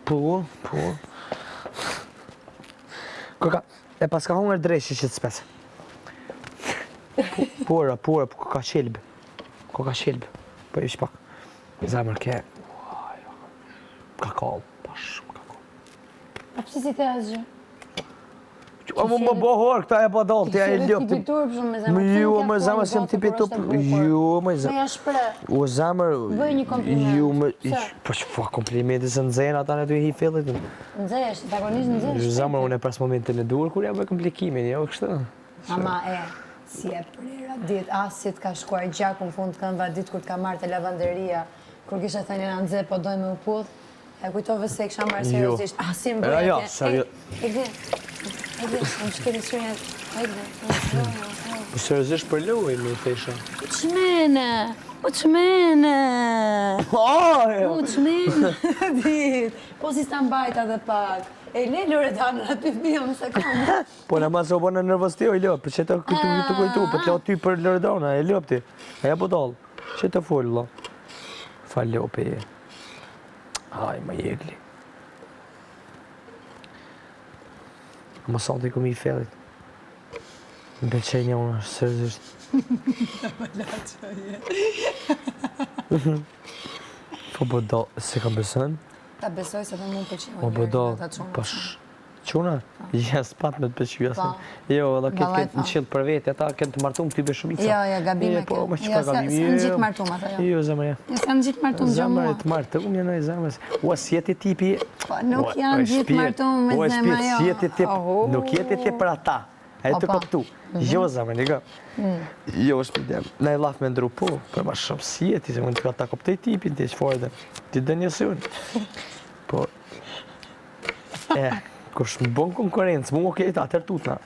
Po, po. Kërka, e pas ka hongër dreqi që të spec. Pora, pora, po ka qelb. Ko ka qelb. Po ish pak. Zemër ke. Ka kall, pa shumë ka kall. A pse s'i the asgjë? A më më bohor, këta e badal, ti e lop. Ti turp shumë me zemër. Jo, më zemër s'jam tipi turp. Jo, më zemër. Më ja shpreh. O zemër. Bëj një kompliment. Jo, më po çfarë komplimenti se nxen ata në ty hi fillit. Nxesh, zakonisht nxesh. Jo zemër, unë e pres momentin e duhur kur ja bëj komplikimin, jo kështu. Ama e, si e prera ditë, a si të ka shkuar gjaku në fund të këmbëve ditë kur të ka marrë te lavanderia, kur kisha thënë jena nxe po dojmë me u puth, e kujtove se e kisha marrë jo. seriozisht, a si më bëre jo, serio... E gdhe, e gdhe, më shkeli syrin, e gdhe, Po seriozisht për lojë, më thesha. U çmene, u çmene. Po, jo. U çmene, ditë. Po si s'ta mbajta dhe pak. E le Loredanën aty fëmijë më sekondë. Po në masë u bënë nervoz ti, o i lopë, që të kujtu të kujtu, po të la ty për Loredana, e lopë ti, e ja budall, që të folë, lo. Fa lopë e. Aj, më jegli. Më sonte i këmi i fellit. Më pëlqej një unë, seriozisht. Më la që je. Po budall, se kam besën? Ta besoj se dhe mund pëlqej. Po budall, po Çuna? Ja, s'pat me të pëlqy asë. Po. Jo, edhe këtë këtë në qëllë për vete, ata këtë të martum këty be shumica. Jo, jo, gabim e po, kjo. Jo, s'janë gjithë martum ata, jo. Jo, zemër, jo. Jo, s'janë gjithë martum gjë mua. Zemër, të martum janë e zemër. Ua, si jeti tipi... Po, nuk janë gjithë martum me zemër, jo. Si jeti tip, nuk jeti tip për ata. E të po. koptu. Mhm. Jo, zemër, një mm. Jo, është për dem. Na i laf me ndru, po, për ma shumë, si jeti, se mund të ka ta koptej tipin, ti që farë dhe, ti dhe një si unë. Po, E, kush më bon konkurencë, mu okej, atëherë tutna.